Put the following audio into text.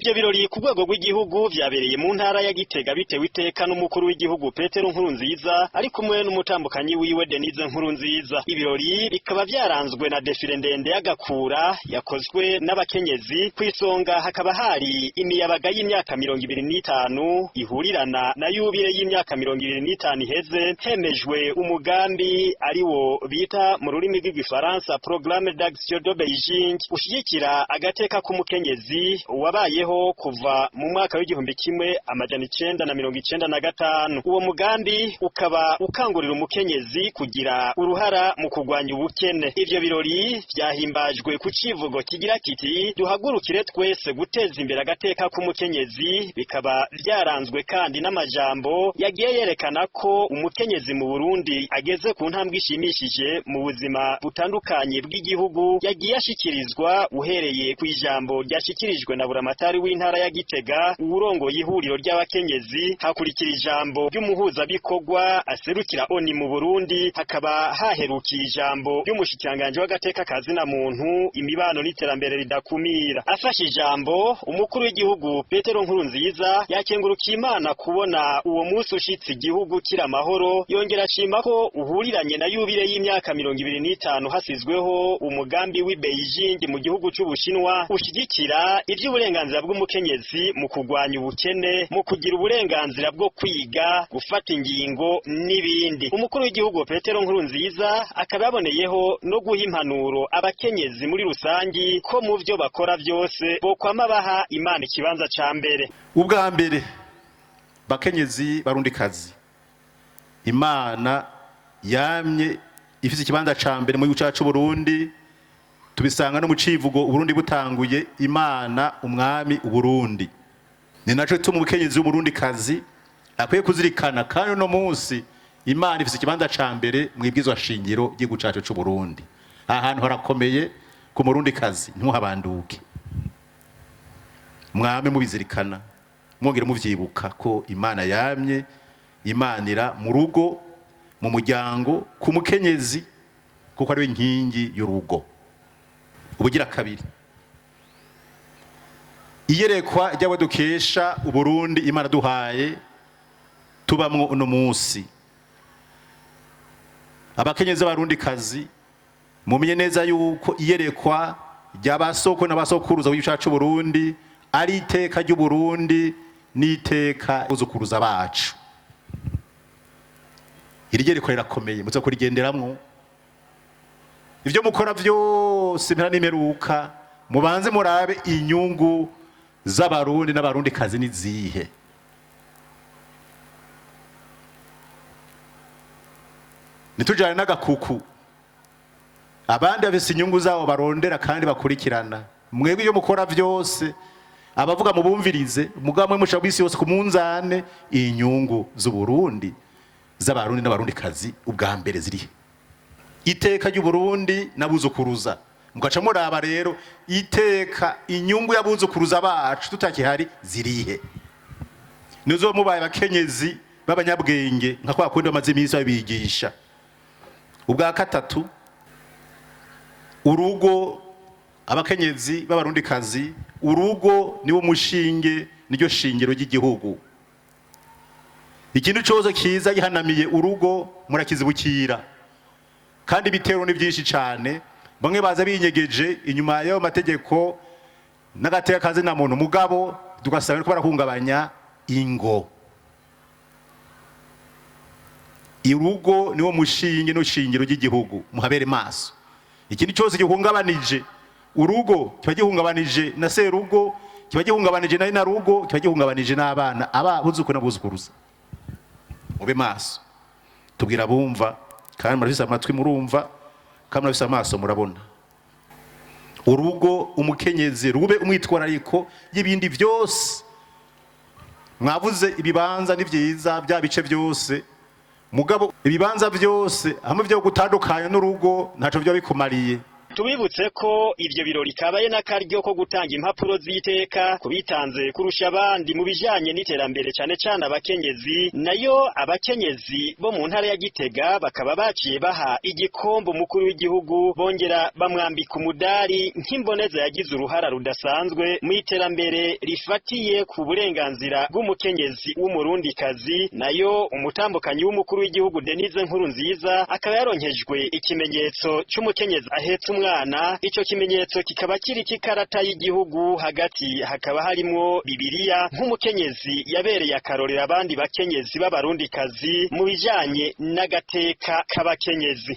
Ivyo birori ku rwego rw'igihugu vyabereye mu ntara ya Gitega, bitewe iteka n'umukuru w'igihugu Petero Nkurunziza ari kumwe n'umutambukanyi wiwe Denise Nkurunziza. Ibirori bikaba vyaranzwe na défilé ndende y'agakura yakozwe n'abakenyezi, kw'isonga hakaba hari imiyabaga y'imyaka 25 ihurirana na yubile y'imyaka 25 iheze hemejwe umugambi ari wo bita mu rurimi rw'igifaransa Programme d'action de Beijing, ushigikira agateka k'umukenyezi, wabayeho kuva mu mwaka w'1995. Uwo mugambi ukaba ukangurira umukenyezi kugira uruhara mu kurwanya ubukene. Ivyo birori vyahimbajwe ku civugo kigira kiti: "Duhagurukire twese guteza imbere agateka k'umukenyezi." Bikaba vyaranzwe kandi n'amajambo yagiye yerekana ko umukenyezi mu Burundi ageze ku ntambwe ishimishije mu buzima butandukanye bw'igihugu, yagiye ashikirizwa uhereye ku ijambo ryashikirijwe na buramatari w'intara ya Gitega, uwurongoye ihuriro ry'abakenyezi, hakurikira ijambo ry'umuhuzabikorwa aserukira ONU mu Burundi, hakaba haherukiye ijambo ry'umushikiranganji w'agateka ka zina muntu, imibano n'iterambere ridakumira. Afashe ijambo, umukuru w'igihugu Petero Nkurunziza yakengurukiye Imana kubona uwo munsi ushitse igihugu kiri amahoro, yongera ashima ko uhuriranye na yubile y'imyaka 25 hasizweho umugambi w'i Beijing mu gihugu c'Ubushinwa, ushigikira ivy'uburenganzira bw'umukenyezi mu kurwanya ubukene, mu kugira uburenganzira bwo kwiga, gufata ingingo n'ibindi. Umukuru w'igihugu Petero Nkurunziza akaba yaboneyeho no guha impanuro abakenyezi muri rusangi ko mu vyo bakora vyose bokwama baha Imana ikibanza ca mbere. Ubwa mbere, bakenyezi barundikazi, Imana yamye ifise ikibanza ca mbere mu gihugu cacu Burundi. Tubisanga no mu civugo Uburundi butanguye: Imana, Umwami, Uburundi. Ni naco gituma umukenyezi w'Umurundi kazi akwiye kuzirikana kandi uno munsi Imana ifise ikibanza ca mbere mu ibwirizwa shingiro ry'igihugu cacu c'Uburundi. Aha hantu harakomeye ku Murundi kazi, ntuhabanduke. Mwame mubizirikana, mwongere muvyibuka ko Imana yamye imanira mu rugo, mu muryango, ku mukenyezi, kuko ariwe nkingi y'urugo. Ubugira kabiri, iyerekwa ry'abo dukesha Uburundi Imana duhaye tubamwo uno munsi, abakenyezi b'Abarundikazi, mumenye neza yuko iyerekwa ry'abasoko n'abasokuruza w'igihugu cacu Burundi ari iteka ry'Uburundi n'iteka uzukuruza bacu. Iri yerekwa rirakomeye, muze kurigenderamwo. Ivyo mukora vyose, impera n'imperuka, mubanze murabe inyungu z'Abarundi n'Abarundi kazi nizihe. Ntitujane n'agakuku, abandi bafise inyungu zabo barondera kandi bakurikirana. Mwebwe iyo mukora vyose, abavuga mubumvirize, mugabo mwe mushaka kw'isi yose ku munzane, inyungu z'Uburundi, z'Abarundi n'Abarundi kazi ubwa mbere zirihe? Iteka ry'Uburundi n'abuzukuruza, mugaca muraba rero iteka, inyungu y'abuzukuruza bacu tutakihari zirihe? Nizo mubaye abakenyezi b'abanyabwenge nka kwa kundi bamaze iminsi babigisha. Ubwa gatatu, urugo, abakenyezi b'Abarundikazi, urugo niwo mushinge, niryo shingiro ry'igihugu. Ikintu cyose kiza gihanamiye urugo murakizibukira, kandi ibitero ni byinshi cyane. Bamwe baza binyegeje inyuma y'ayo mategeko n'agateka kazi na muntu, mugabo tugasanga ko barahungabanya ingo. Urugo niwo mushinge n'ushingiro ry'igihugu, muhabere maso. Ikindi cyose gihungabanije urugo kiba gihungabanije na serugo, kiba gihungabanije na inarugo, kiba gihungabanije n'abana, abuzukuru n'abuzukuruza. Mube maso. Tubwira bumva, kandi murafise amatwi murumva, kandi murafise amaso murabona. Urugo, umukenyezi rube umwitwarariko y'ibindi byose. Mwavuze ibibanza ni byiza, bya bice byose, mugabo ibibanza byose hamwe byo gutandukanya n'urugo ntaco byo bikumariye. Tubibutse ko ivyo birori kabaye n'akaryo ko gutanga impapuro z'iteka kubitanze kurusha abandi mu bijanye n'iterambere, cane cane abakenyezi. Nayo abakenyezi bo mu ntara ya Gitega bakaba baciye baha igikombe umukuru w'igihugu, bongera bamwambika umudari nk'imboneza yagize uruhara rudasanzwe mu iterambere rifatiye ku burenganzira bw'umukenyezi w'umurundikazi. Nayo umutambukanyi w'umukuru w'igihugu Denise Nkurunziza akaba yaronkejwe ikimenyetso c'umukenyezi ahetse umwana. Ico kimenyetso kikaba kiriko ikarata y'igihugu, hagati hakaba harimwo Bibiliya, nk'umukenyezi yabereye akarorero abandi bakenyezi b'abarundikazi mu bijanye n'agateka k'abakenyezi.